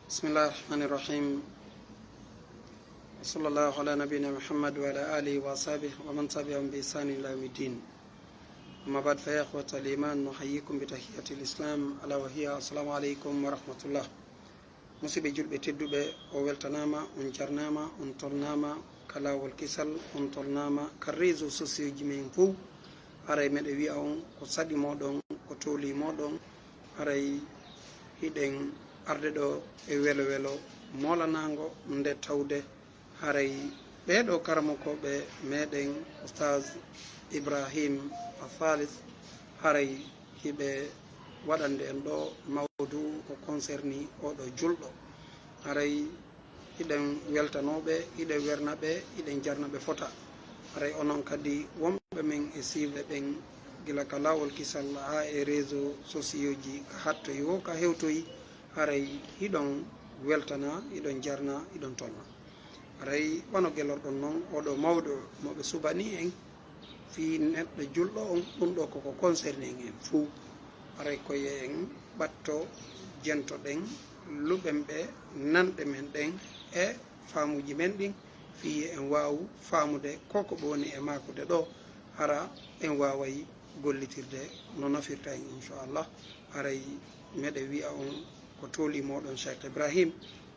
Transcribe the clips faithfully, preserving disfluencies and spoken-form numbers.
بسم الله الرحمن الرحيم. وصلى الله على نبينا محمد وعلى آله وأصحابه ومن تبعهم بإحسان إلى يوم الدين. أما بعد، فيا إخوة الإيمان، نحييكم بتحية الإسلام، ألا وهي السلام عليكم ورحمة الله. Musidɓe julɓe tedduɓe, o weltanaama, on jarnaama, on tolnaama ka laawol kisal, on tolnaama ka réseaux sociaux ji men fow. Haray meɗe wi'a on ko saɗi moɗon, ko tooli moɗon. Haray hiɗen arde ɗo e welo welo moolanaango nde tawde haray ɓee ɗo karamokooɓe meɗen, Oustaz Ibrahim Al Thalith, haray hiɓe waɗande en ɗo mawdu ko concerni oɗo julɗo. Haray hiɗen weltanooɓe, hiɗen wernaɓe, hiɗen jarnaɓe fota. Haray onon kadi wonɓe men e siiwɓe ɓen, gila ka laawol kisal haa e réseaux sociaux ji, ka hattoyi woo ka hewtoyi, haray hiɗon weltana, hiɗon jarna, hiɗon tolna. Haray wano gelorɗon non, oɗo mawɗo mo ɓe subani en, fii neɗɗo julɗo on, ɗum ɗo koko concerni en en fuu. Haray ko yo en ɓatto, jentoɗen luɓen ɓe, nanɗe men ɗen e faamuuji men ɗin, fii en waawu faamude ko ko ɓe woni e maakude ɗo, hara en waaway gollitirde no nafirta en, inchallah. Haray meɗe wi'a on ko tooli moɗon Cheikh Ibrahim.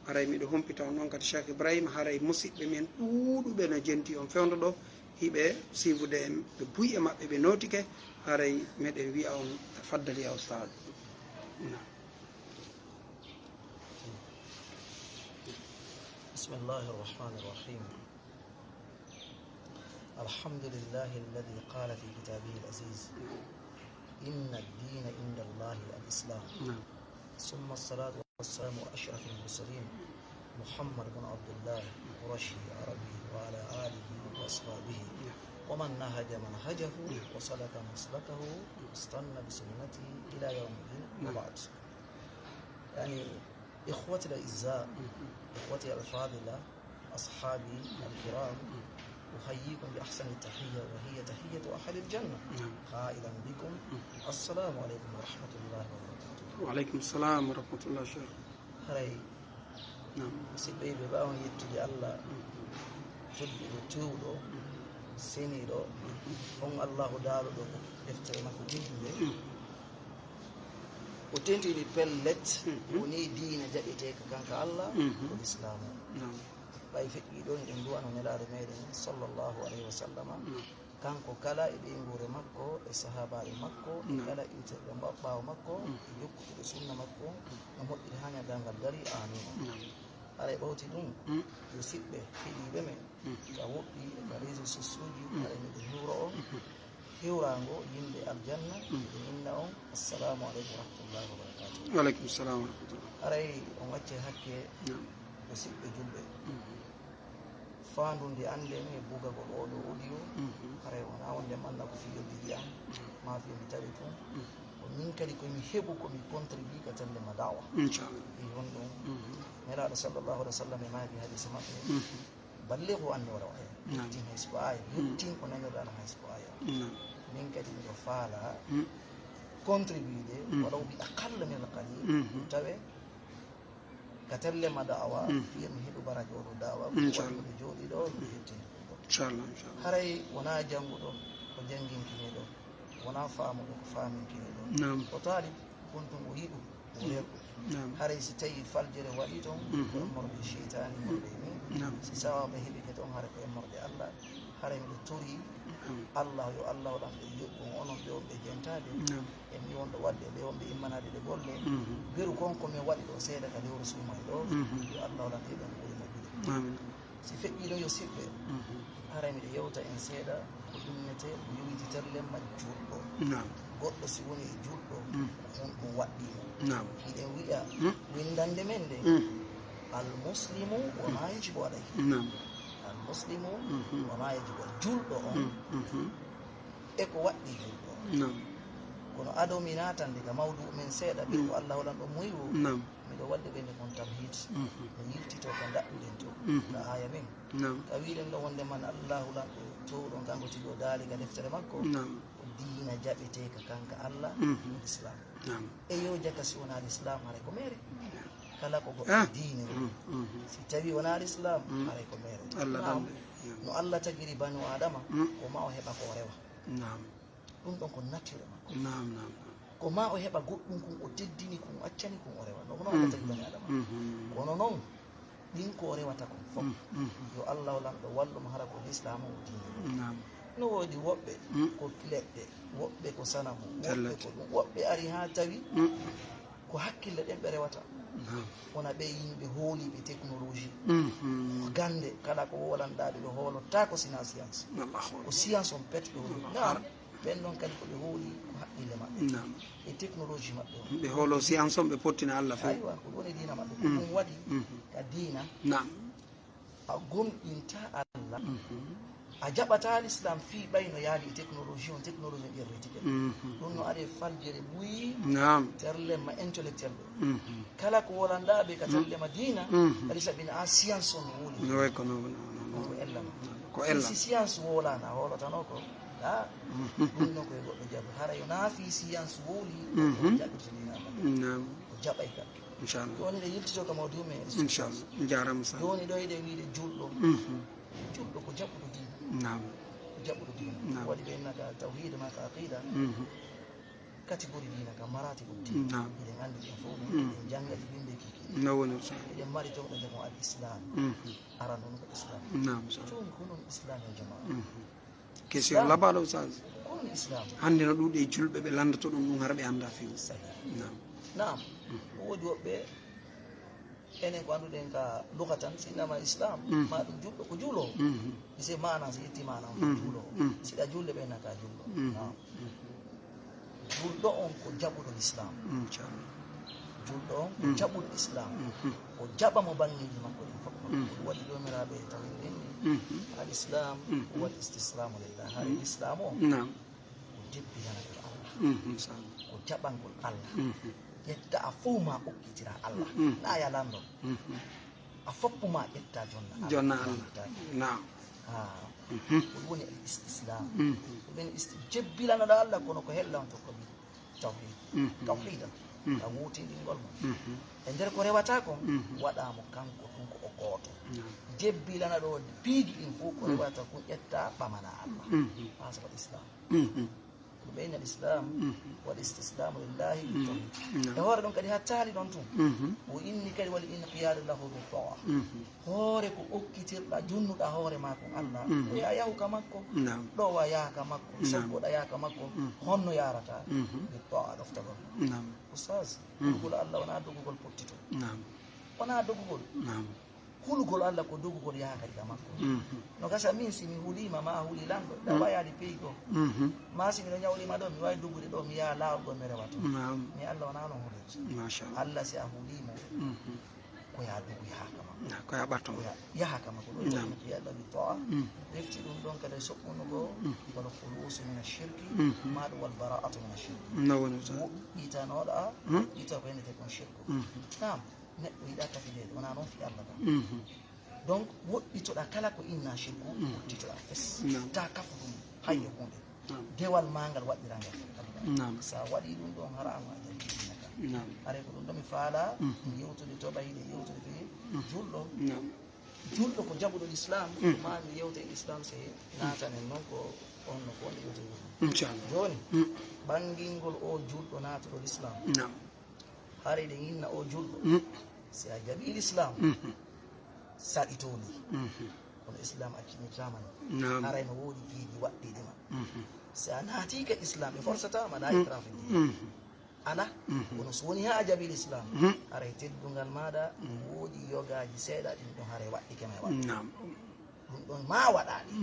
Haray miɗo humpita on ɗon kadi Cheikh Ibrahim, haray musiɓɓe men ɗuuɗuɓe no jenti on fewndo ɗo, hiɓe siifude en, ɓe buy e maɓɓe, ɓe nootike. Haray meɗen wi'a on, tafaddal ya ustaad. Naam. بسم الله الرحمن الرحيم. الحمد لله الذي قال في كتابه العزيز: إن الدين عند الله الإسلام. Naam. ثم الصلاة والسلام على أشرف المرسلين محمد بن عبد الله القرشي العربي وعلى آله وأصحابه ومن نهج منهجه وسلك مسلكه واستن بسنته إلى يوم الدين، وبعد. يعني، إخوتي الأعزاء، إخوتي الأفاضلة، أصحابي الكرام، أحييكم بأحسن التحية وهي تحية أهل الجنة، نعم. قائلا بكم: السلام عليكم ورحمة الله وبركاته. Wa aleykum salam wa rahmatullah, Cheikh. Haray Naam. Musidɓe yiɗɓe, ɓaawo yettude Allah, jodduɗo, tuuɗo, seniiɗo, on Allahu daaluɗo ko deftere makko teddude. O tentini pellet, woni diina jaɓeteeka kanka Allah, ko Lislaamu. Naam. Ɓay feƴƴi ɗon, eɗen du'ano Nelaaɗo meɗen, sallallahu alayhi wa sallama, kanko kala e ɓeynguure makko, e sahaabaaɓe makko, e kala iwtirɗo ɓa-, ɓaawo makko, e jokkutuɗo sunna makko, no moƴƴiri haa ñalngal darii. Aamiin. Haray ɓawti ɗum, yo siɓɓe heɗiiɓe men, ka woɗɗi, e ka réseaux sociaux ji, haray miɗo hiwro on, hiwraango yimɓe aljanna, miɗo inna on, assalaamu aleykum wa rahmatullahi wa barakatuh. Wa aleykum salam wa rahmatullah. Haray on accay hakke, yo siɓɓe julɓe. Faandude annden e bugagol ooɗo audio, haray wonaa wonde malla ko fii yo mi yi'an, maa fii yo mi tawi tun. Ko min kadi ko mi heɓu ko mi contribue ka telle ma da'wa. Inchallah. E honɗum, Nelaaɗo sallallahu alaihi wa sallam e maaki hadiisi maɓɓe, ballighu anni walaw aya. Yettin hay si ko aya, yettin ko nanirɗaa lan hay si ko aya. Min kadi miɗo faalaa contribude, walaw bi aqalla min al qalil, tawe ka telle ma da'wa, fiya mi heɓu baraji oɗo da'wa, ko waɗi miɗo jooɗi ɗo, miɗo hettini ɗum ɗo. Inchallah, inchallah. Haray wonaa jannguɗo, ko jannginkiniiɗo, wonaa faamuɗo, ko faaminkiniiɗo. Naam. O taalib, wontum o yiɗu, o rerɗu. Naam. Haray si tawii faljere waɗii ton, ko emmorde seytaani, morde e min. Naam. Si sawaabe heɓike ton, haray ko emmorde Allah. Haray miɗo torii Allah, yo Allah waɗan ɓe yoɓɓum, onon ɓe on ɓe jentaade. Naam. E mi wonɗo waɗde ɓe on ɓe immanaade ɗe golle. Beru kon ko min waɗi ɗo seeɗa ka lewru suumayee ɗo. Yo Allah waɗan ɓe ɓen ɓuri moƴƴude. Amin. Si feƴƴii ɗon yo siɓɓe, haray miɗo yewta en seeɗa ko innetee ko yowiti telle ma julɗo. Naam. Goɗɗo si woni e julɗo, ko honɗum waɗɗii mo. Naam. Hiɗen wi'a winndannde men nden, al muslimu wa ma yajibu alayhi. Naam. Al muslimu wa ma yajibu alayhi. Julɗo on e ko waɗɗii julɗo on. Naam. Kono ado mi naatande ka mawdu men seeɗa, ɓe ko Allah waɗan ɗo muywo. Naam. Miɗo waɗde ɓe nde kon tamhid. Mi yiltito ka ndaɗɗuɗen to, ka aya men. Naam. Ka wiɗen ɗo wonde man Allahu lanɗo towɗo ngango tigi o daali ka deftere makko. Naam. Ko diina jaɓeteeka kanka Allah, ko Islam. Naam. E yo jaka si wonaa Islam, haray ko meere. Kala ko goɗɗo diine, si tawi wonaa Islam, haray ko meere. Allah ɗande. No Allah tagiri banu Adama, ko ma o heɓa ko o rewa. Naam. Ɗum ɗon ko nature makko. Naam, naam, naam. Ko ma o heɓa goɗɗum kun, o teddini kun, o accani kun, o rewa. No, ko non Allah tagi bani Adama. Kono non, ɗin ko o rewata kon fof, yo Allah o Lanɗo wallu mo, hara ko Lislaam o diine. Naam. No woodi woɓɓe ko leɗɗe, woɓɓe ko sanamu, woɓɓe ko ɗum, woɓɓe ari haa tawi ko hakkille ɗen ɓe rewata. Naam. Wona ɓe yimɓe hooliiɓe technologie. Gannde, kala ko woolanɗaa ɓe, ɓe hoolotaako sina science. Allahu akbar. Ko science on pet ɓe hooli. Naam, ɓen ɗon kadi ko ɓe hooli ko haqqille maɓɓe. Naam. E technologie maɓɓe on. Ɓe hoolo science on, ɓe pottina Allah few. Aywa, ko ɗum woni diina maɓɓe. Ko ɗum waɗi ka diina. Naam. A gomɗinta Allah. A jaɓata Lislaam fii ɓay no yaadi e technologie on, technologie on ƴerretike. Ɗum no ari e faljere buyi, naam, terle ma intellectuel ɗo. Kala ko wolanɗaa ɓe ka terle ma diina, kadi sabi na a science on no wuli. No way ko no, no, no, no. Ɗum ko ella ma. Ko ella. Si, si science wolaana, a hoolotano ko. Ah, ɗum no koye goɗɗo jabu. Hara yo naa fii science woli, ko jaɓirta diina Allah. Naam. Ko jaɓay ka. Inchallah. Jooni ɗe yiltito ka mawduu men. Inchallah. Jaaraama sa. Jooni ɗo eɗen wiide julɗo. Julɗo ko jaɓuɗo diina. Naam. Ko jaɓuɗo diina. Naam. Waɗi ɓe innaka tawhiid ma ka aqida. Catégorie diina ka marati ko diina. Naam. Eɗen anndi ɗen fof, eɗen jannga ɗi binde kiki. No woni sa. Eɗen mari tawɗo jamo al Islam. Aran on ko Islam. Naam, sa. Jooni ko non Islam ya jamaa. Question laɓaaɗo, Oustaz. Ko non Islam. Hannde no ɗuuɗi e julɓe ɓe lanndoto ɗum, ɗum hara ɓe anndaa few. Sahih. Naam. Naam. Ko woodi woɓɓe, enen ko annduɗen ka luga tan, si innama Islam, ma ɗum julɗo ko juuloowo. Mi se maana, si ƴetti maana on ko juuloowo. Siɗa julde ɓe naka julɗo. Naam. Julɗo on ko jaɓuɗo Lislaam. Inchallah. Julɗo on ko jaɓuɗo Islaam. Ko jaɓa mo banngeeji makko ɗin fof. Ko ɗum waɗi joomiraaɓe tawinɗen ni, al Islaam wal istislaamu lillah. Hay Lislaam o, naam, ko jebbilanaɗo Allah. Ko jaɓangol Allah. Ƴetta a fow ma okkitira Allah. Na ya lanndo. A foppu ma ƴetta jonna Allah. Jonna Allah. Naam. Ah. Ko ɗum woni al istislaam. Ko ɗum woni isti-, jebbilanaɗo Allah, kono ko hella on to ko tawhiid. Tawhiida. Ka wootinɗingol mo. E nder ko rewata kon, waɗa mo kanko tun ko o gooto. Jebbilanaɗo piiji ɗin fof ko rewata kon ƴetta ɓamana Allah. Haa saba Islaam. Ko ɓeyna Islaam wal istislaamu lillaahi bit tawhiid. E hoore ɗon kadi hattaali ɗon tun. O inni kadi wal inqiyaadu lahu bit taa'a. Hoore ko okkitirɗa, junnuɗa hoore maa kon Allah. Ko ya yahu ka makko. Naam. Ɗo wa yaha ka makko. Naam. Soggoɗa yaha ka makko. Honno yarata? Bit taa'a, ɗoftagol. Naam. Ustaz, hulugol Allah wonaa dogugol pottito. Naam. Wonaa dogugol. Naam. Hulugol Allah ko dogugol yaha kadi ka makko. No gasa min si mi huliima ma a huli lanɗo, ɗa wayaali peyi goo. Ma si miɗo ñawliima ɗo, mi waawi dogude ɗo, mi yaha laawol gol mi rewa toon. Naam. Mi Allah wonaa noon hulirta. Machallah. Allah si a huliimo, ko ya dogu yaha ka makko. Na, ko ya ɓatto. Ko ya yaha ka makko. Ɗo naam. Ko ya ɗawi to'a. Refti ɗum ɗon kadi soɓɓunugo wal khuluusu min ashirki, ma ɗum wal bara'atu min ashirki. No woni so. Woɗɗitanoɗa, woɗɗita ko yenete kon shirku. Naam. Neɗɗo yiɗa kafideede, wonaa noon fii Allah tan. Donc, woɗɗitoɗa kala ko inna shirku, woɗɗitoɗa fes. Naam. Ta kafu ɗum, hay e huunde. Naam. Dewal maa ngal waɗɗiraa ngal fii Allah. Naam. So a waɗii ɗum ɗon, hara an a jaggitinaka. Naam. Haray ko ɗum ɗo mi faalaa, mi yewtude to ɓayde, yewtude fii julɗo. Naam. Julɗo ko jaɓuɗo Lislaam, ma mi yewta e Lislaam, se naatanen noon ko on no ko wonde yewtude ɗum. Inchallah. Jooni, ɓangingol o julɗo naatuɗo Lislaam. Naam. Haray ɗen inna o julɗo, si a jaɓii Lislaam, saɗitoo ni. Kono Islaam accinirtaama ni. Naam. Haray no woodi piiji waɗɗiiɗi ma. Si a naatiike Islaam, ɓe forsataa ma, laa ikraaha fi ddiin. Alaa. Kono so woni haa a jaɓii Islaam, haray teddungal maaɗa, woodi yogaaji seeɗa, ɗin ɗon haray waɗɗike ma e waɗɗude. Naam. Ɗum ɗon maa waɗaa ɗi.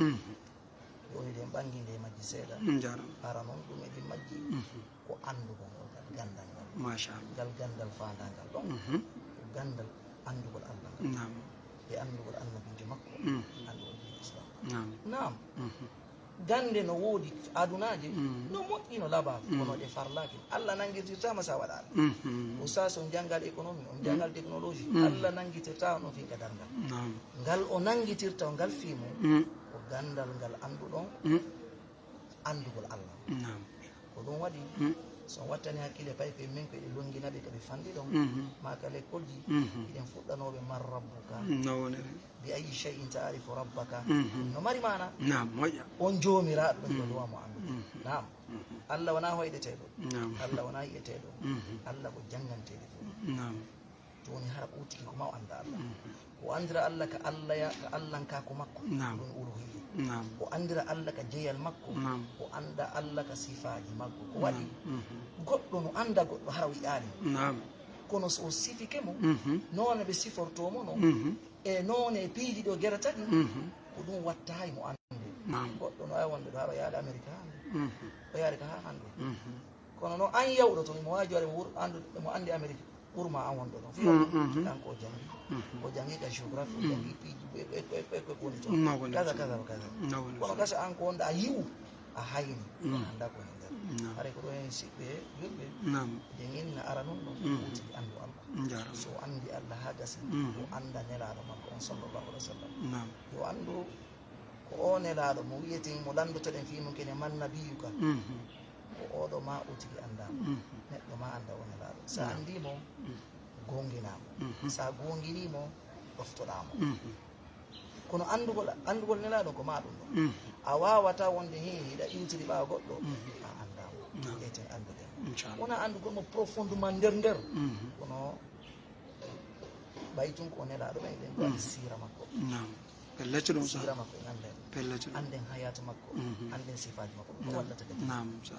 Jooni ɗen ɓannginde e majji seeɗa. Njaaraama. Hara noon ɗum e ɗin majji ko anndugol ngal, ngal ganndal ngal. Machallah. Ngal ganndal faandaangal ɗon. Ko ganndal anndugol Allah ngal. Naam. E anndugol annabiijo makko. Anndugol diine Islaam. Naam. Naam. Gannde no woodi adunaaje, no moƴƴi, no labaa, kono ɗe farlaaki. Allah nanngirtirtaama so a waɗaali. Ustaas, on janngal économie, on janngal technologie. Allah nanngitirtaama noon fii ka darngal. Naam. Ngal o nanngitirta, ngal fii mum, ko ganndal ngal annduɗon, anndugol Allah. Naam. Ko ɗum waɗi, So on wattani hakkille paykoye men ko eɗe longina ɓe ka ɓe fanɗi ɗon, Mhm. maa ka lekkolji, Mhm. hiɗen fuɗɗanooɓe man rabbuka. No woniri. Bi ayyi shay'in ta'rifu rabbaka. Mhm. No mari maana. Naam, moƴƴa. On joomiraaɗo ɗon yo Mhm. duwa mo anndude. Mhm. Naam. Mhm. Allah wonaa hoyɗeteeɗo. Naam. Allah wonaa yi'eteeɗo. Mhm. Allah ko jannganteeɗo fof. Naam. Jooni hara ɓuutiki ko ma o annda Allah. Mhm. O anndira Allah ka Allah ya, ka Allankaaku makko. Naam. Ɗum uluhiyya. Naam. O anndira Allah ka jeyal makko. Naam. O annda Allah ka sifaaji makko. Ko waɗi Naam. Mhm. goɗɗo no annda goɗɗo hara o yi'aali mo. Naam. Kono so o sifike mo, Mhm. noone ɓe sifortoo mo no, Mhm. e noone e piiji ɗo gere tati, Mhm. ko ɗum watta hay mo annde. Naam. Goɗɗo no waawi wonde ɗo hara o yaali Amerika hannde. Mhm. O yaali ka haa hannde. Mhm. Kono noon an yawɗo toon, imo waawi joore mo wuro anndude, mo anndi Amerik, ɓurma an wonɗo ɗon. Fiyo Mhm, mhm. kanko o janngi. Mhm. O janngi ka géographie, o Mhm. janngi piiji, ko, ko, ko, ko, ko woni toon. Ma woni Kaza, toon. kaza, kaza. Ma woni Kono toon. gasa an ko wonɗo a yi'u, a hayni, Mhm. annda ko woni nder. Mhm. Haray ko ɗo en siɓɓe, julɓe, Naam. eɗen inna ara noon ɗon, Mhm. wutigi anndu Allah. Njaaraama. So o anndi Allah haa gasi, Mhm. o annda nelaaɗo makko on, sallallahu alaihi wa sallam. Naam. Yo anndu ko o nelaaɗo mo wi'eten mo lanndotoɗen fii mum kene man nabiyuka. Mhm. Ko oɗo ma o tigi anndaa mo. Mhm. Neɗɗo ma annda o nelaaɗo. So a Naam. anndii mo, Mhm. goonginaa mo. Mhm. So a goonginii mo, ɗoftoɗaa mo. Mhm. Kono anndugol, anndugol nelaaɗo ko ma ɗum ɗon. Mhm. A waawataa wonde hee hiɗa iwtiri ɓaawo goɗɗo, Mhm. a anndaa mo. Naam. Eten anndude mo. Inchallah. Wonaa anndugol mo profondément nder nder. Mhm. Kono ɓay tun ko nelaaɗo ɓay ɗen, ko anndi Mm. siira makko. Naam. Pellet ɗum, sa. Siira makko en annden. Pellet ɗum. Annden hayaatu makko, Mhm. annden sifaaji makko. Ko Naam. wallata kadi. Naam, sa.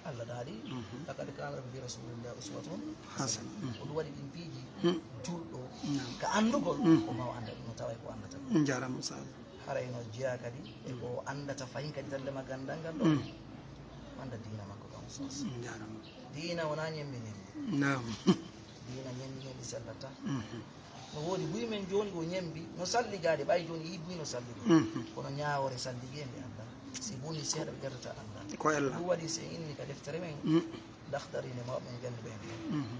Allah daali, Mhm. "Laqad kaana lakum fi rasulillahi uswatun Hasana. hasana." Mm. Ko ɗum waɗi ɗin piiji Mm. julɗo Naam. ka anndugol, Mm. ko ma o annda ɗum, no taway ko anndata ɗum. Njaaraama, sa. Haray no jeyaa kadi e ko anndata fahin kadi talle ma ganndal ngal ɗo. Mm. Annda diina makko kam, ustaas. Njaaraama. Diina wonaa ñemmbi ñemmbi. Naam. Diina ñemmbi ñemmbi sellataa. Mhm. No woodi buy men jooni ko ñemmbi, no salligaade, ɓay jooni yii buy no salligaade. Mhm. Kono ñaawoore salligee nde anndaa. Si bonii seeɗa ɓe ƴettata anndaa. Ko ella. Ɗum waɗi si en inni ka deftere men, Mm. Laxdari nde mawɓe men janngi ɓen. Mhm.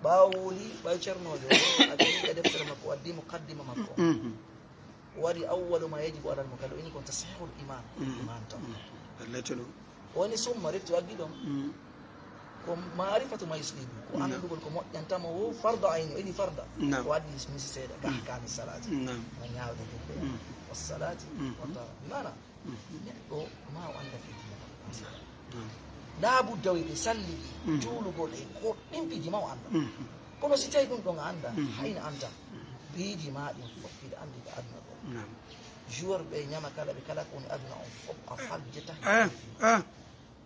Ɓaawo wuli, ɓay cernoojo o, a janngi ka deftere makko, o addi muqaddima makko. Mhm. O waɗi awwalu ma yajibu alal mukallaf, ini kon tasihihul iman, Mm. iman tan. Mm. Pellet ɗum. O woni summa refti o addi ɗon. Mm. Ko maarifatu ma yuslihu, ko Naam. anndugol ko moƴƴanta mo, wo farda ayni, o ini farda. Naam. O addi misi seeɗa, ka Mm. ahkaami salaati. Naam. No ñaawde julde. Mm. Wa salaati, Mm. wa ta'a. Bi maana, Mm. neɗɗo ma o annda fii diina makko. Mm. Laa budda wi'de salli, Mm. juulugol e ko ɗin piiji ma o annda. Mm. Kono si tawi ɗum ɗon a annda, Mm. hayna anta. Mm. Piiji ma ɗin fof hiɗa anndi ko aduna ɗo. Naam. Joueur ɓe ñama kala ɓe kala ko woni aduna on fof a faljata. Ah, ah.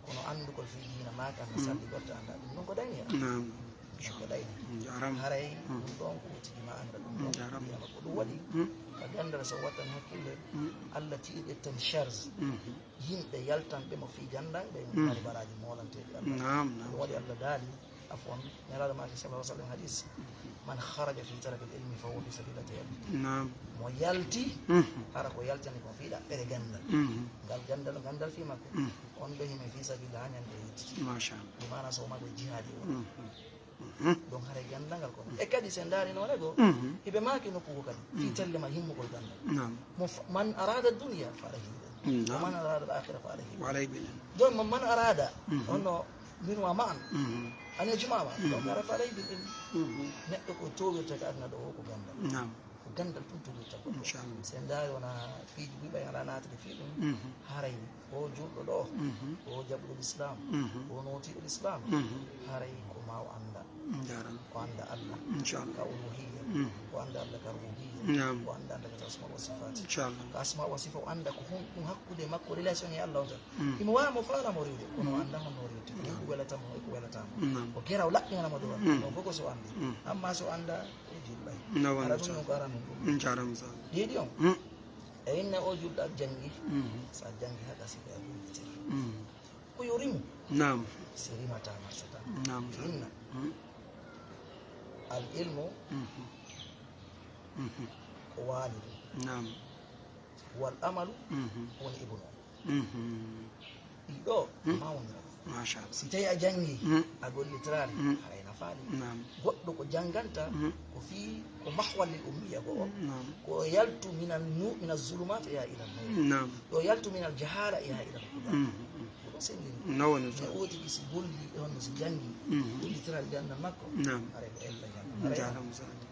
Kono anndugol fii diina ma kan Mm. salli gotta annda ɗum ɗon ko dayni. Naam. Ɗum ko dayni. Mm, jaaraama. Haray Mm. ɗum ɗon ko tigi ma annda ɗum ɗon. Jaaraama. Diina makko ɗum waɗi. Mm. Ka ganndal so wattan hakkille, Mm. Allah tiiɗe ten charge. Mm. Yimɓe yaltanɓe mo fii janndanɓe Mm. mari baraaji moolanteeɗi Allah. Naam, naam. Ɗum waɗi Allah daali, afwan, Nelaaɗo maaki sallallahu alaihi wa sallam hadis, "Man kharaja fi talabil ilmi fa huwa fi sabilillahi yabtaghi." Naam. Mo yalti, Mm. hara ko yaltani ko fii ɗaɓɓere ganndal. Mm. Ngal ganndal, ganndal fii makko. Mm. On ɗo himo fii sabilillah haa ñande o yejjiti. Masha Allah. Bi maana so ma ko jihaadi o. Mm. Mhm. Donc haray ganndal ngal ko. E kadi si en ndaari noone goo, Mhm. hiɓe maaki nokku goo kadi, fii Mhm. tellema himmugol ganndal. Naam. Mo f-, man arada dunya fa alayhi bil ilm. Naam. Wa man arada al akhirah fa alayhi bil Wa alayhi bil ilm. Donc mo man arada, Mhm. on no min wa ma'an. Mhm. An yajma'a. Mhm. Donc ara fa alayhi bil ilm. Mhm. Neɗɗo ko toowirta ka aduna ɗo o ko ganndal. Naam. Ko ganndal tun tugirta goɗɗo. Inchallah. Si en ndaari wona piiji buy ɓay alaa naatude fii ɗum, Mhm. haray o julɗo ɗo, Mhm. o jaɓuɗo Lislaam, Mhm. o nootiiɗo Lislaam, Mhm. haray ko ma o annda. Njaaraama. O annda Allah Inchallah. ka uluhiyya, Mhm. o annda Allah ka rububiyya, Naam. o annda Allah ka asma wa sifaat. Inchallah. Ka asma wa sifa o annda ko hon-, ɗum hakkunde makko relation e Allah on tan. Mm. Himo waawi mo faala mo riiwde, kono o Mm. annda honno o riiwte. Ko Mm. ko welata mo, e ko welata mo. Mm. O gera o laɓɓinana mo dow Mm. ɗum fof ko so o anndi. Mm. Amma so o annda, o julɗay. No wonno Ara ɗum sa. ɗum ko ara mum ɗum. Mm, jaaraama sa. Ɗiɗi on. Mm. E inna o julɗo a janngi, Mm. so a janngi haa gasi ko a jullitir. Mm. Ko yo rimu. Naam. Si rimata marsata. Naam. Inna. Mm. Al ilmu Mhm. Mhm. ko waalidu. Naam. Wal amalu Mhm. woni ibnu. Mhm. Ɗiɗo Mm. mawnira. Masha Allah. Si tawi a janngi, Mm. a gollitiraali, Mm. haray nafaali. Naam. Goɗɗo ko jannganta, Mm. ko fii, ko mahwal lil ummiya ko o. Naam. Ko yaltu minal nu-, minaz zulumaat yaha ilal nuur. Naam. Yo yaltu minal jahaala yaha ilal huda. Mm. Mm. Ko Sengini. No woni so. Mais o tigi si golli e honno si janngi. Mhm. Gollitere aljanna makko. Naam. Haray ko ella janna. Jaaraama seydi.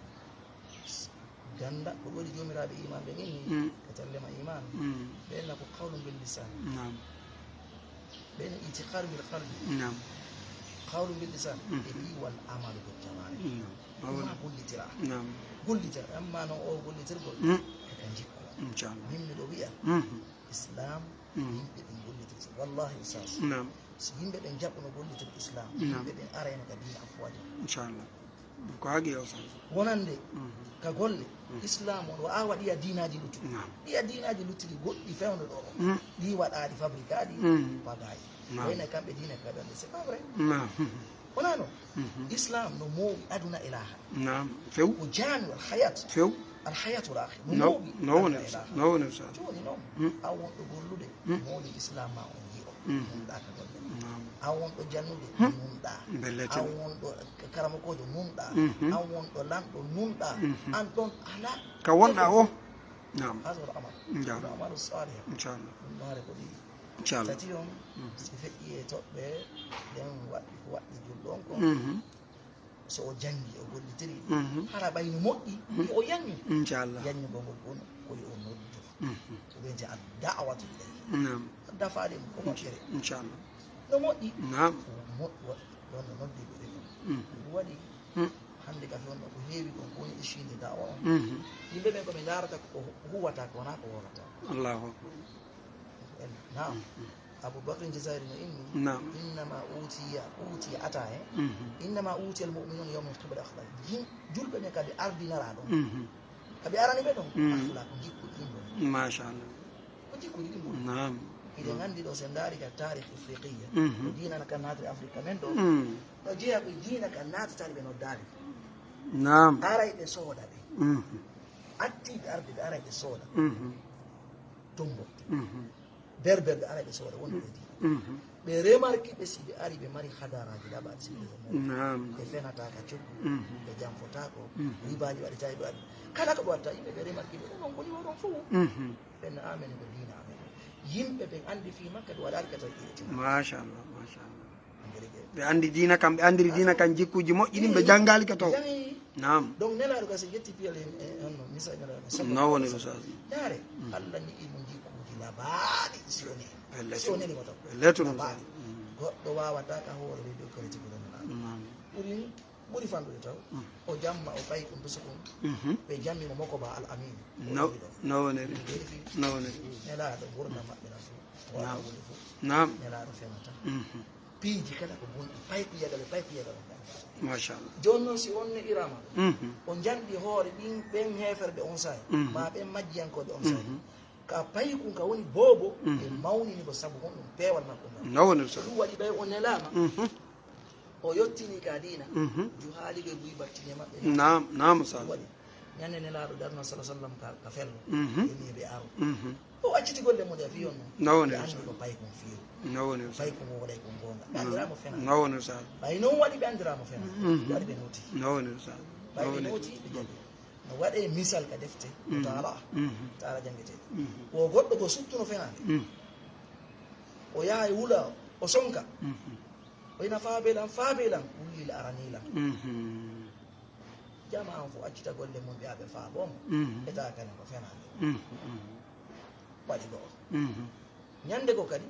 Ganda ko waɗi joomiraaɓe iman ɓe inni. Mm. Ko tallema iman. Mm. Ɓen na ko qawlun bil lisan. Naam. Ɓen itiqadu bil qalbi. Naam. Qawlun bil lisan. Mm. E ɗi wal amalu bil jawarih. Naam. Ɗum ma gollitira. Naam. Gollitira. Amma no o gollitirgol. Mm. E ka jikku. Inchallah. Min miɗo wi'a. Mhm. Islam, mhm, yimɓe ɓen gollitiri. Wallahi, Oustaz. Naam. Si yimɓe ɓen jaɓuno gollitiri Islam, naam, yimɓe ɓen arayno ka diina afwaja. Inchallah. Ko haqi, Oustaz. Wonande, mhm, ka golle, mhm, Islam on, wa awa ɗiya diinaji luttuɗi. Naam. Ɗiya diinaji luttuɗi goɗɗi fewndo ɗo. Mhm. Ɗi waɗaɗi fabrikaɗi, mhm, pagaji. Naam. Wayna kamɓe diina ka ɓen, c'est pas vrai. Naam. Wonano? Mhm. Islam no moowi aduna e laakhira. Naam, few. Ko jaami al hayat. Few. Al hayatu laakhira. No, no woni, no woni, Oustaz. Jooni noon, mm, an wonɗo gollude, mm, mooli Islam ma on yi'o. Mm. Nunɗa ka golle. Naam. An wonɗo jannude, mm, nunɗa. Belletin. An wonɗo karamokoojo, nunɗa. Mhm. An wonɗo lanɗo, nunɗa. Mhm. An ɗon ala. Ka wonɗa o. Naam. Hada wal amal. Naam. Wal amalu salih. Inchallah. Ɗum maare ko ɗi. Inchallah. Tati on, mm, si feƴƴi e toɓɓe, ɗen waɗɗi ko waɗɗi julɗo on kon. Mhm. So o janngi, o gollitiri, mhm, hara ɓay no moƴƴi, mhm, yo o yaññu. Inchallah. Yaññugol ngol ɗon, ko yo o noddu. Mhm. Ko wiyete ad da'watu ilayhi. Naam. Dafaade mo ko moƴƴere. Inchallah. No moƴƴi. Naam. Ko moƴƴi, wa-, ɗon no noddi ko ɗen. Mhm. Ɗum waɗi, mm, hannde ka fewndo ko heewi kon, ko woni issuinde da'wa on. Mhm. Yimɓe ɓen ko ɓe ndaarata ko huwata, ko wonaa ko wolata. Allahu akbar. Naam. Mhm. Abu Bakr Jazairi no inni, naam, innama utiya, utiya ata, eh? Mhm. Innama utiya al mu'minuna yawma min qibali akhlaq. Jin-, julɓe ɓen ka ɓe ardinara ɗon. Mhm. Ka ɓe arani ɓe ɗon. Mhm. Akhlaq, jikkuuji ɗin ɗon. Machallah. Ko jikkuuji ɗin ɗon. Naam. Hiɗen anndi ɗo, so en ndaari ka taarikh Ifriqiya, mhm, ko diina kan naatiri Afrika men ɗo. Mhm. No jeyaa ko diina kan naatataali ɓe noddaali. Naam. Aray ɓe sooda ɓe. Mhm. Attii ɓe arde ɓe aray ɓe sooda. Mhm. Tombouctou. Mhm. Berberɓe aray ɓe sooda wonɓe e diina. Mhm. Ɓe remarki ɓe si ɓe ari ɓe mari hadaraaji laɓaaɗi si ɓe mo. Naam. Ɓe fenata ka coggu. Mhm. Ɓe janfotaako. Mhm. Ribaaji waɗi tawi ɓe waɗi. Kala ko ɓe watta yimɓe ɓe remarki ɓe ɗum on ko niveau ɗon fof. Mhm. Ɓen amen ko diina amen. Yimɓe ɓen anndi fii Makka ɓe waɗaali ka tawi ɓe. Machallah, machallah. Ɓe anndi diina kam, ɓe anndiri diina kam jikkuuji moƴƴi ɗin, ɓe janngaali ka taw. Naam. Donc, Nelaaɗo ka si ƴetti piyal en, e, honno, misa Nelaaɗo, sallallahu alaihi wasallam. No woni, Ustaz. Ndaare, mm, Allah ni'i mo jikkuuji labaaɗi, si o neli. Belleetu. Si o neli mo taw. Belleetu, labaaɗi. Ustaz. Mm. Goɗɗo waawataa ka hoore leydi o kawriti ko ɗon Nelaaɗo. Naam. Ɓuri, ɓuri fanɗude taw. Mm. O jamma, o payi ɗum, dusu ɗum. Mhm. Ɓe jammi mo moko ba al amin. No, no woniri. Ɗum woni fii. No woniri. Nelaaɗo ngurndan maɓɓe na fof. Naam. Wala woni fof. Naam. Nelaaɗo fenata. Mhm. Piiji kala ko bonɗi, paykuyagal e paykuyagal on ɗaɓɓa. Machallah. Jooni noon, si on neɗiraama, mhm, o njanɗi hoore ɗin, ɓen heeferɓe on saa'i, mhm, ma ɓen majjiyankooɓe on saa'i, mhm, ka paykun ka woni boobo, mhm, ɓe mawnini ko sabu honɗum peewal makko ngal. No woni so. Ɗum waɗi ɓay o nelaama, mhm, o yottini ka diina, mhm, juhaali ɓe buy battini e maɓɓe. Naam, naam, ɗum sa. Waɗi. Ñande Nelaaɗo darno, sala sallam, ka, ka fello. Mhm. Yoni ɓe aro. Mhm. O acciti golle mum ɗe fii on. No woni, ɓe anndi ko paykun fiiru. No woni, Ustaz. Paykun woɗay ko goonga. Ɓe anndiraama fena. No woni, Ustaz. Ɓay noon waɗi ɓe anndiraama fena. Mhm. Waɗi ɓe nooti. No woni, Ustaz. Ɓay ɓe nooti, ɓe jaɓi. No waɗe misal ka defte. Mhm. Taala. Mhm. Taala janngetee. Mhm. Ko goɗɗo ko suttuno fenaande. Mhm. O yaha e wula, o sonka. Mhm. O ina faabe lan, faabe lan, wullil arani lan. Mhm. Jama on fof accita golle mum ɓe aɓe faabo mo. Mhm. Ɓe tawa kanen ko fenaande. Mhm, mhm. Waɗi ɗo. Mhm. Ñande goo kadi,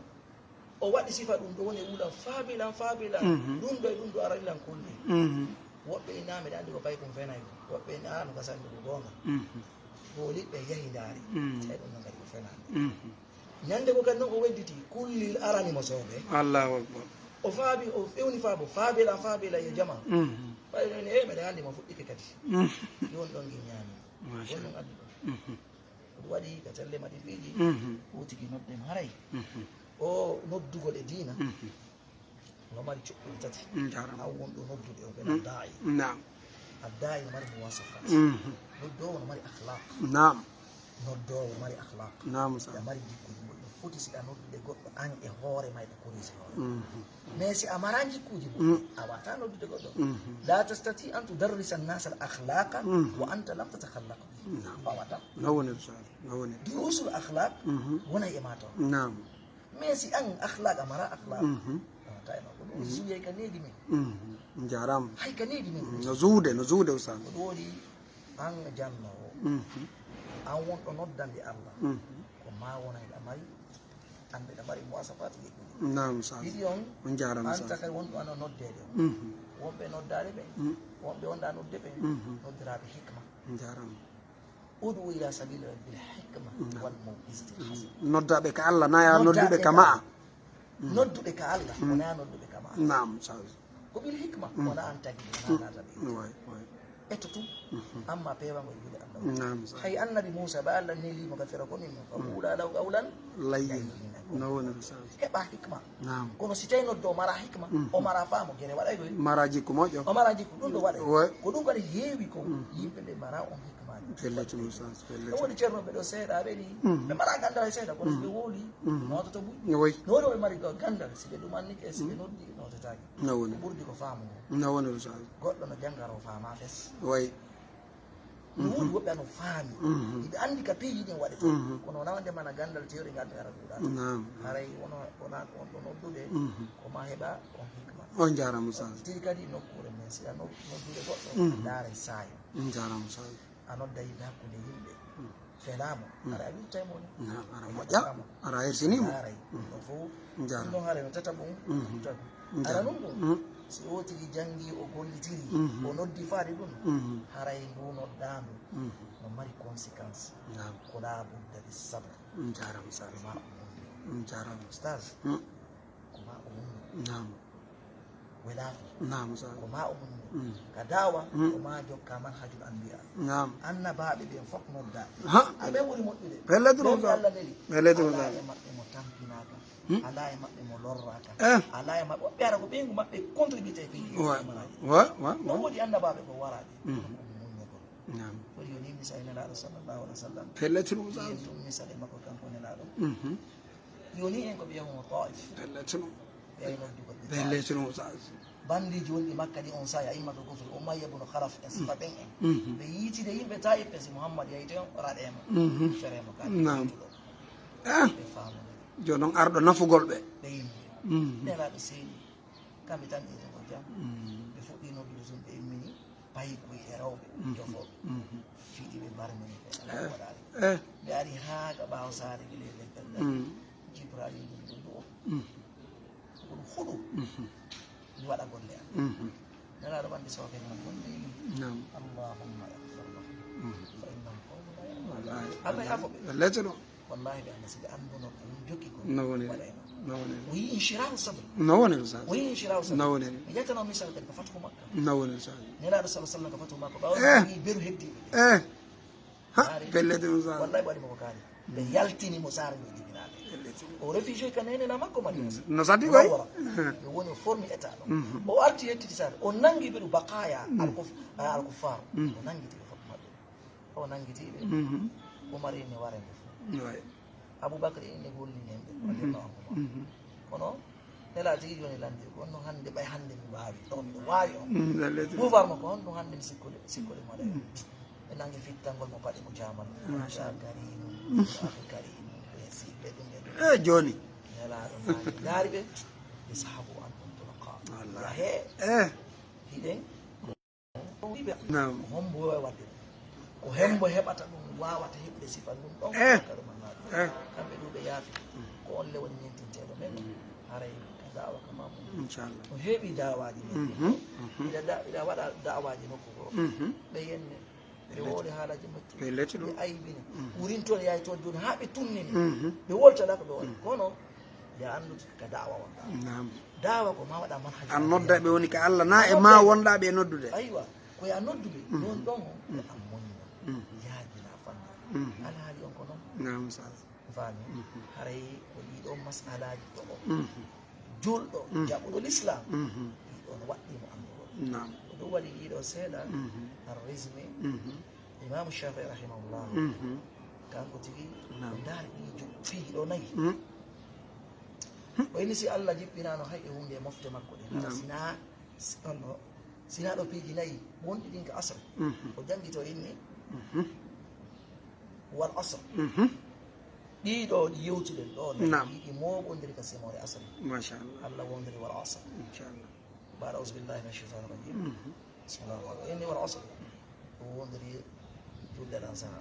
o waɗi sifa ɗum ɗo woni wula faabilan, faabilan. Mhm. Ɗum ɗo e ɗum ɗo arani lan kulli. Mhm. Woɓɓe ina meɗa anndi ko paykun fenay ko. Woɓɓe ina, "Ah, no ka sanni ko goonga." Mhm. Booliɓɓe yahi ndaari. Mhm. Tawi ɗum no kadi ko fenaande. Mhm. Ñande goo kadi noon o wedditi, kullil arani mo soobe. Allahu akbar. O faabi, o fewni faabo, faabilan, faabilan yo jama. Mhm. Ɓay ɗon, eh, meɗa anndi mo fuɗɗike kadi. Mhm. Ɗum ɗon ngin ñaami. Machallah. Ɗum ɗon addi ɗum. Mhm. Ɗum waɗi ka telle maɗi piiji, mhm, o tigi nodden haray. Mhm. O noddugol e diina. Mhm. No mari cuɓɓuli tati. Mm, jaaraama. An wonɗo noddude o, ɓe, mm, daa'i. Naam. A daa'i no mari muwasafat. Mhm. Noddoowo no mari akhlaq. Naam. Noddoowo no mari akhlaq. Naam, sa. Aɗa mari jikkuuji moƴƴi. No foti si a noddude goɗɗo, an e hoore ma e ko korisi hoore. Mhm. Mais si a mara jikkuuji moƴƴi, mm, a wata noddude goɗɗo. Mhm. La tastati an tudarrisa an-nasa al-akhlaqa, mhm, wa anta lam tatakhallaq bihi. Naam. A wata. No woni, sa. No woni. Durusul akhlaq, mhm, wona e ma taw. Naam. Mais si an akhlaq a mara akhlaq. Mhm. A wata e makko. Ɗum si suuyi hay ka needi men. Mhm. Njaram. Hay ka needi men. Mhm. No zuude, no zuude, Oustaz. Ko ɗum woni an jannoowo. Mhm. An wonɗo noddande Allah. Mhm. Ko ma wona hiɗa mari, an mbeɗa mari muwasafaat yeɗɗude. Naam, Oustaz. Ɗiɗi on, on njaram, Oustaz. An takay wonɗo ano noddeede on. Mhm. Wonɓe noddaade ɓen, mhm, wonɓe wonɗa nodde ɓen, mhm, noddiraaɓe hikma. Njaram. Ud'u ila sabili rabbika bil hikma wal maw'izati l hasana. Noddaɓe ka Allah na ya nodduɓe ka ma'a. Nodduɓe ka Allah wona nodduɓe ka ma'a. Naam, sawji. Ko bil hikma wona an tagi ɓe na nata ɓe. Way, way. Etto tum amma pewangol juuɗe Allah. Naam, sawji. Hay annabi Musa ba Allah nelimo ka Firawna ko min fa qula lahu qawlan layyinan. No woni sawji. Heɓa hikma. Naam. Kono si tawi noddo o mara hikma, o mara faamo, gere waɗay koy. Mara jikku moƴƴo. O mara jikku, ɗum ɗo waɗay. Ko ɗum kadi heewi ko yimɓe ɓe mara on hikmaaji. Pellet mo sans, pellet. Ɗum woni ceerno ɓe ɗo seeɗa ɓe ni. Ɓe mara gandal hay seeɗa, kono si ɓe wooli, noototo buy. Woy. No woni ɓe mari gandal, si ɓe ɗumannike, si ɓe noddi, nootetaake. No woni. Ko ɓurdi ko faamu ngo. No woni sans. Goɗɗo no jangaro faama fes. Woy. No woodi woɓɓe ano faami, hiɓe anndi ka piiji ɗin waɗata, kono wona wonde mana ganndal tewɗe ngal ɓe ara ɗuɗata. Haray wono wona on ɗo noddude, ko ma heɓa on hikma. On jarama sa. Tiri kadi nokkuure men, si a noddude goɗɗo, ndaaray saayo. On jarama sa. A nodda yimɓe hakkunde yimɓe, felaama, ara a wirtay mo ni. Ara moƴƴa, ara hersinimo. Ndaaray, ɗum ɗo fof, ɗum ɗon haray no tata mum, tata mum. Ara ɗum ɗum, si o tigi janngi, o gollitiri, o noddi faade ɗum, haray ndu noddaandu no mari conséquence. Ko la budda bi sabr. Jarama sa. Jarama. Stage. Ko ma o wonno. Naam. Welaafi. Naam sa. Ko ma o wonno. Ka daawa ko ma jokka manhajul anbiya. Naam. Annabaaɓe ɓen fof nodda. Ha. Ko ɓen ɓuri moƴƴude. Pellet ɗum sa. Ɓen Allah neli. Pellet ɗum sa. Alaa e maɓɓe mo tampinaaka. Alaa e maɓɓe mo lorraaka. Alaa e maɓɓe woɓɓe ara ko ɓeyngu maɓɓe contributé ko yiɗi. Wa wa wa. No woodi annabaaɓe ko waraaɓe. Kono ko muññagol. Naam. Kono yo ni misal nelaaɗo sallallahu alaihi wa sallam. Pellet ɗum sa. Ɗum misal e makko kanko nelaaɗo. Yoni en ko ɓe yahuno Taif. Pellet no. Ɓe ay noddugo ɓe Pellet no sa. Bandiji wonɗi Makka ɗi on saa'i a imma ko kofri Umayya ibn Khalaf en sifa ɓen en. Ɓe yiitide yimɓe Taif ɓe si Muhammad yahi toon raɗe mo. Fere mo kadi. Naam. Ɓe faamude. Jooni noon arɗo nafugol ɓe. Ɓe yimɓe. Nelaaɗo seeni. Kamɓe tan ɓe ko jam. Ɓe fuɗɗi noddude tun ɓe immini. Payi koy e rewɓe jofooɓe fiɗi ɓe barmini ɓe alaa waɗaali. Ɓe ari haa ka ɓaawo saare gila e leggal ngal. Jibrayil ɗum ɗum ɗo ko ɗum huɗu mi waɗa golle am. Nelaaɗo ɓanndi sooke mum gonɗo e mum. Allahumma ighfir lahum fa innahum qawmun la ya'lamun. Wallahi. Allah yafo ɓe. Wallahi. Wallahi ɓe annda si ɓe annduno ko ɗum jokki ko. No woniri. No woniri. O yi inshirahu sadr. No woniri sa. O yi inshirahu sadr. No woniri. Mi ƴettano misal kadi ko fatuhu Makka. No woniri sa. Nelaaɗo sallallahu alaihi wasallam ko fatuhu Makka ɓawo o yi beru heddiɓe ɓe. Eh. Ha. Pellete ɗum sa. Wallahi ɓe waɗi mo ko kaari. Ɓe yaltini mo saare mo jibinaɓe. O réfugié ka nene na makko Madina. No sati koy. Ɓe woni o formi état ɗo. O arti yettiti saare o nangi ɓeɗu bakaya alkuf alkufar. O nangiti ɓe fof maɓɓe. O nanngiti ɓe. Umar inni ware nde fof. Abubakar inni gollini en ɓe. Radiyallahu anhu. Kono nela tigi joni landir ko honno hannde ɓay hannde mi waawi ɗo miɗo waawi on. Pouvoir makko honno hannde mi sikkude sikkude mo ɗe. Ɓe nangi fittangol mo paɗi mo jamal. Masha karimu. Karimu. Ɓe si ɓe ɗum ɓe ɗum. E joni. Nelaɗo maari ndaari ɓe. Ishabu antum tulaqa. Yahe. Hiɗen. Ko hombo wawi wadde ɗum? Ko hembo heɓata ɗum wawata heɓude sifa ndun ɗon kado mannaɗo kamɓe ɗuɓe yaafi ko on lewon ñentinteɗo men haray ka dawa ka mamu. Inchallah. O heɓi dawaji men ida waɗa dawaji nokku goo ɓe yenne ɓe wowle haalaji moƴƴi ɓe aybini wurin toon yahay toon joni ha ɓe tunnini ɓe woltala ko ɓe waɗi kono ya anndu ka dawa wonɗa. Dawa ko ma waɗa manhaj. An nodda ɓe woni ka Allah na e ma wonɗa ɓe noddude. Aywa, ko ya nodduɓe ɗon ɗon o ko an moñino yaajina fanna. Alhaali on ko noon. Naam sa. Faami. Haray ko ɗiɗo masalaji ɗo o julɗo jaɓuɗo l'islam ɗiɗo no waɗɗimo anndugol. Naam. Ko ɗum waɗi ɗiɗo seeɗa ar résumé. Imam Shafii rahimahullah kanko tigi o ndaari ɗi piiji ɗo nayi o inni si Allah jippinano hay e hunde e mofte makko ɗe hara sina onno sina ɗo piiji nayi wonɗi ɗin ka asr o janngi to inni wal asr Ɗiɗo ɗi yewtuɗen ɗo, naam, yiɗi mooɓondiri ka simoore asri. Machallah. Allah wondiri wal asr. Inchallah. Baɗa auzu billahi min shaitan rajim. Bismillah rahman rahim. Inni wal asr. Ɗum wondiri julde ɗan saha.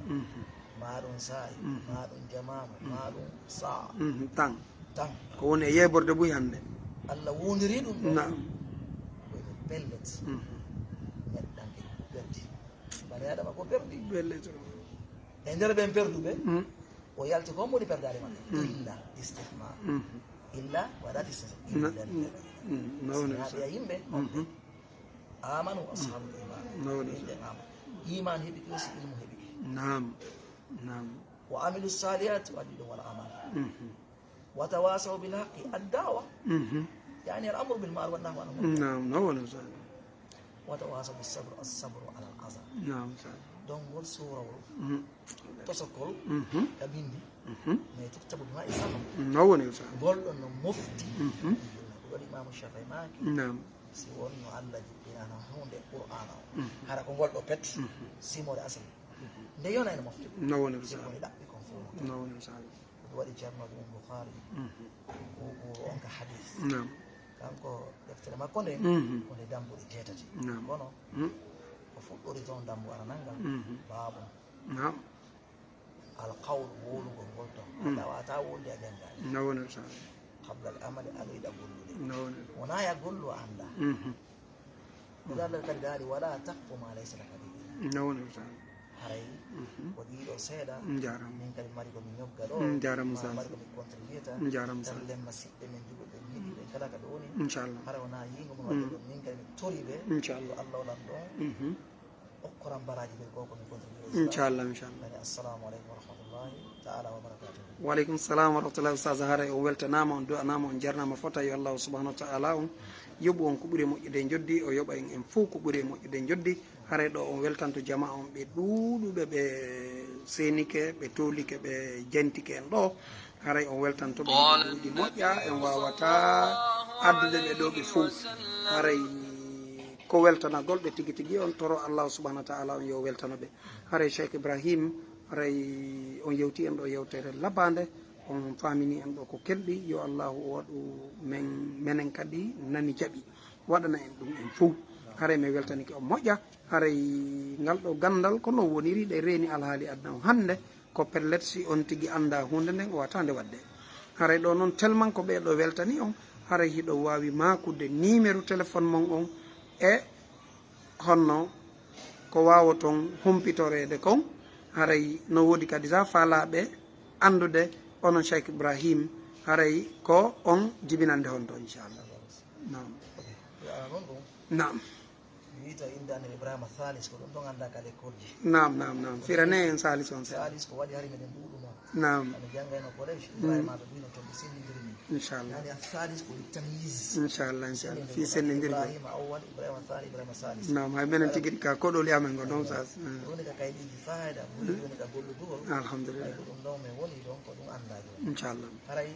Maɗum sa'i, maɗum jamanu, maɗum sa'a. Tan. Tan. Ko woni e yeɓorde buy hannde. Allah wondiri ɗum ɗo. Naam. Ko pellet. Neɗɗanke perdi. Bani Adama ko perdi. Pellet. E nder ɓen perduɓe, o yalti ko hombo woni perdaali maɓɓe. Illa istithna. Illa waɗat istithna. Illa. Nawni. Yimɓe amanu, ashabul iman. Nawni. Yimɓe amanu. Iman heɓi ko si ilmu heɓi. Naam. Naam. Wa amilu salihati, waɗi ɗum wal amal. Wa tawasaw bil haqqi, ad dawa. Yani al amru bil maruf wa nahyi anil munkar. Naam, nawni. Wata wasa bi sabr, as sabru ala al aza. Naam, sa. Dongol surawol. Tosokol. Ka bindi. Mais tuktabu bima isama. No woni sa. Golɗo no mofti. Ɗum waɗi Imamu Shafii maaki. Naam. Si wonno Allah jippinano hunde Qur'ana o. Hara ko ngol ɗo pet. Simore asal. Nde yona ene mofti. No woni sa. Woni ɗaɓɓi kon fof. No woni sa. Ɗum waɗi Ceerno Imam Bukhari. Ko, ko on ka hadis. Naam. Kanko deftere makko nde, ko nde dambuɗe jeetati. Naam. Kono ko fuɗɗori toon dambu aranal ngal, baabun. Naam. Al qawl, wowlugol ngol toon. A tawata wowlde a janngaani. No woni sa. Qabla al amali, aloyɗa gollude. No woni. Wona ya gollu a annda. Ɗum Allah kadi daali, wala taqfu ma laysa laka bihi ilm. No woni sa. Haray ko ɗiɗo seeɗa. Njaram. Min kadi mari ko mi ñogga ɗo. Njaram sa. Mari ko mi contributa. Njaram sa. Kallen ma siɓɓe men juɓɓe ɓe mi yiɗi ɓe kala ka ɗo woni. Inchallah. Hara wona yingo mo waɗi ɗum min kadi mi tori ɓe. Inchallah. Ko Allah waɗan ɗon. Okkoran baraji ɓe ko ko mi contributa. Inchallah, inchallah. Assalamu aleykum wa rahmatullahi taala wa barakatuh. Wa aleykum salam wa rahmatullahi. Ustaz, haray on weltanama, on du'anama, on jarnama fota. Yo Allah subhanahu wa ta'ala on yoɓu on ko ɓuri moƴƴude joddi, o yoɓa en en fof ko ɓuri moƴƴude joddi. Haray ɗo on weltanto jama on ɓe ɗuuɗuɓe, ɓe seenike, ɓe toolike, ɓe jantike en ɗo. Haray on weltanto ɓe ɗuuɗi moƴƴa, en wawata addude ɓe ɗo ɓe fof. Haray ko weltanagol ɓe tigi tigi on toro Allah subhanahu wa ta'ala on yo weltano ɓe. Haray Cheikh Ibrahim, haray on yewti en ɗo yewtere labande, on famini en ɗo ko kelɗi, yo Allahu o waɗu men, menen kadi nani jaɓi, waɗana en ɗum en fof. Haray mi weltanike on moƴƴa, haray ngal ɗo gandal ko no woniri ɗe reeni alhaali aduna on hannde, ko pellet si on tigi annda huunde nden o wata nde waɗde. Haray ɗo noon tellement ko ɓee ɗo weltani on, haray hiɗo waawi maakude numéro téléphone mon on e honno ko waawoton humpitoreede kon, haray no woodi kadi sa faalaaɓe anndude onon Cheikh Ibrahim, haray ko on jibinande honto inchallah. Naam. Naam. Wiita innde Annabi Ibrahima Thalis, ko ɗum ɗon annda ka lekkolji. Naam, naam, naam. Firane en Thalis on seeɗa. Thalis ko waɗi hari meɗen ɗuuɗuno. Naam. Aɓe janngayno collège, Ibrahima ɓe ɗuino toon ɓe senndindiri min. Inchallah. Yani a Thalis ko li tamyiz. Inchallah, inchallah. Fi senndindirgol. Ibrahima Awwal, Ibrahima Thani, Ibrahima Salis. Naam, hay menen tigi ka koɗoli amen ngo ɗon sa. Woni ka kayɗiji fayda, woni woni ka gollugol. Alhamdulillah. Hay ko ɗum ɗon min woni ɗon ko ɗum annda ɗum. Inchallah. Haray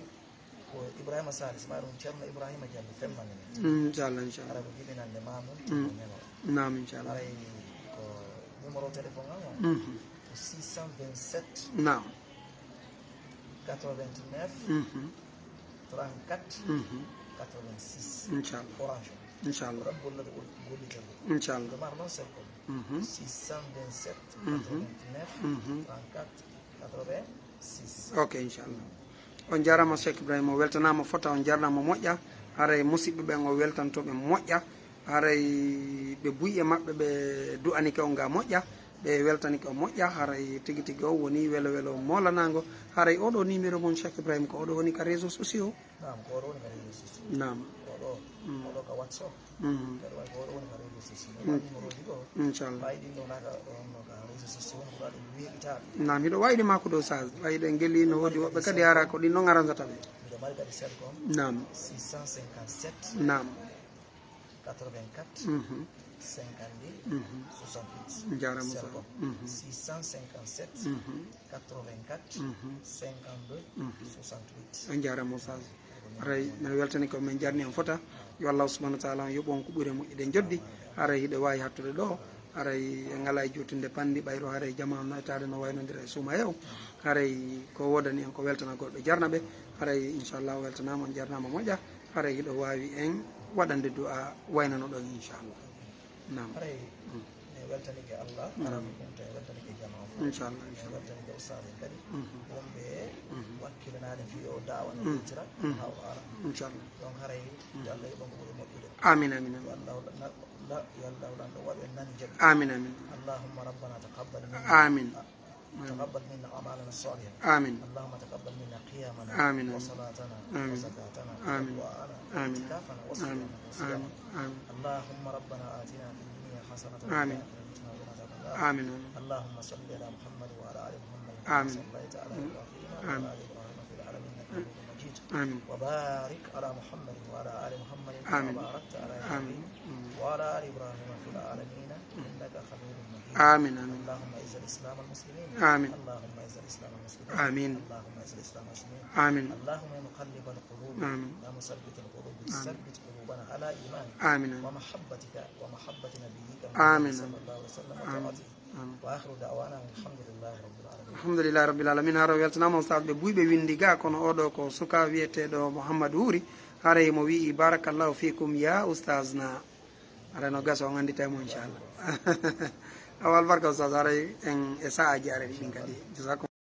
ko Ibrahima Salis, ma ɗum Ceerno Ibrahima Jallo femmani min. Mm, inchallah, inchallah. Haray ko jibinande ma mum, mm, ko neno. Naam, inchallah. Haray ko numéro téléphone am o, mhm, ko six cent vingt-sept. Naam. Quatre-vingt-neuf, mhm, trente-quatre, mhm, quatre-vingt-six. Inchallah. Orange. Inchallah. Ko ɗon gollata, gollitata. Inchallah. Ɗum ar noon seeɗa ko, mhm, six cent vingt-sept, mhm, quatre-vingt-neuf, mhm, trente-quatre, quatre-vingt-six. Ok, inchallah. On jarama Cheikh Ibrahima, o weltanama fota, on jarnama moƴƴa. Haray musidɓe ɓen o weltanto ɓe moƴƴa. Haray ɓe buy e maɓɓe, ɓe du'anike on nga moƴƴa, ɓe weltanike on moƴƴa. Haray tigi tigi o woni welo welo moolanaango. Haray oɗo numéro mon Cheikh Ibrahima ko oɗo woni ka réseaux sociaux. Naam, ko oɗo woni ka réseaux sociaux. Naam. Oɗo, mm, oɗo ka WhatsApp. Mm. Kadi way ko oɗo woni ka réseaux sociaux. Mm. Numéro ji ɗo. Inchallah. Ɓay ɗin ɗo naka on no ka réseaux sociaux, on ko ɗum weeɓitaɓe. Naam, hiɗo wayde makko ɗo sa, ɓay ɗen geli no woodi woɓɓe kadi ara ko ɗin non aranzata ɓe. Miɗo mari kadi Selcom. Naam. Six cent cinquante-sept. Naam. Quatre-vingt-quatre, mhm, cinquante-deux, mhm, soixante-huit. Jarama Selcom. Mhm. Six cent cinquante-sept, mhm, quatre-vingt-quatre, mhm, cinquante-deux, mhm, soixante-huit. On jarama Oustaz. Haray mi weltani ko min jarni on fota. Yo Allah subhanahu wa ta'ala on yoɓu on ko ɓuri moƴƴude joddi. Haray hiɗo wawi hattude ɗo. Haray en alaa e juutinde panndi, ɓayru haray jamaanu no etaade no waynondira e suuma heew. Haray ko woodani en ko weltanagol ɓe, jarna ɓe. Haray inchallah weltanaama, on jarnaama, moƴƴa. Haray hiɗo waawi en waɗande du'a waynano ɗon inchallah. Naam. Haray mi weltanike Allah, haray mi weltanike jamaanu. Inchallah, inchallah. Mi weltanike ustaas en kadi. Wonɓe wakkilanaade fii o da'wa no ƴettira haa o ara. Inchallah. Donc haray yo Allah yoɓ on ko ɓuri moƴƴude. Amin, amin, amin. Yo Allah, yo Allah lanɗo waɗu en nani jaɓi. Amin, amin. اللهم ربنا تقبل منا. Amin. تقبل منا أعمالنا الصالحة. آمين. اللهم تقبل منا قيامنا آمين. وصلاتنا آمين. وزكاتنا آمين. ودعاءنا آمين. واعتكافنا آمين. وصيامنا آمين. وصيامنا. آمين. اللهم ربنا آتنا في الدنيا حسنة وفي آمين. الآخرة حسنة وقنا عذاب النار. آمين. آمين. اللهم صل على محمد وعلى آل محمد كما آمين. صليت على إبراهيم آمين. وعلى آل إبراهيم في العالمين إنك حميد مجيد. آمين. وبارك على محمد وعلى آل محمد كما آمين. باركت على آمين. إبراهيم وعلى آل إبراهيم في العالمين إنك حميد مجيد. آمين، آمين. اللهم أعز الإسلام والمسلمين. آمين. اللهم أعز الإسلام والمسلمين. آمين. اللهم أعز الإسلام والمسلمين. آمين. اللهم يا مقلب القلوب، آمين. يا مثبت القلوب، آمين. ثبت قلوبنا على إيمانك آمين، آمين. ومحبتك ومحبة نبيك محمد آمين، صلى آمين. الله عليه وسلم آمين. وطاعته. آمين. وآخر دعوانا أن الحمد لله رب العالمين. الحمد لله رب العالمين. Hara o weltanaama, Ustaas. Ɓe buy ɓe winndi ga, kono oɗo ko suka wiyeteeɗo Mouhammad Wuri. Haray mo wi'i, "Barakallahu fikum ya Ustaasna." Haray no gasa, on annditay mo, inchallah. Awa albarka, Ustaas, haray en e sa'aaji arani ɗin kadi. Jazakum.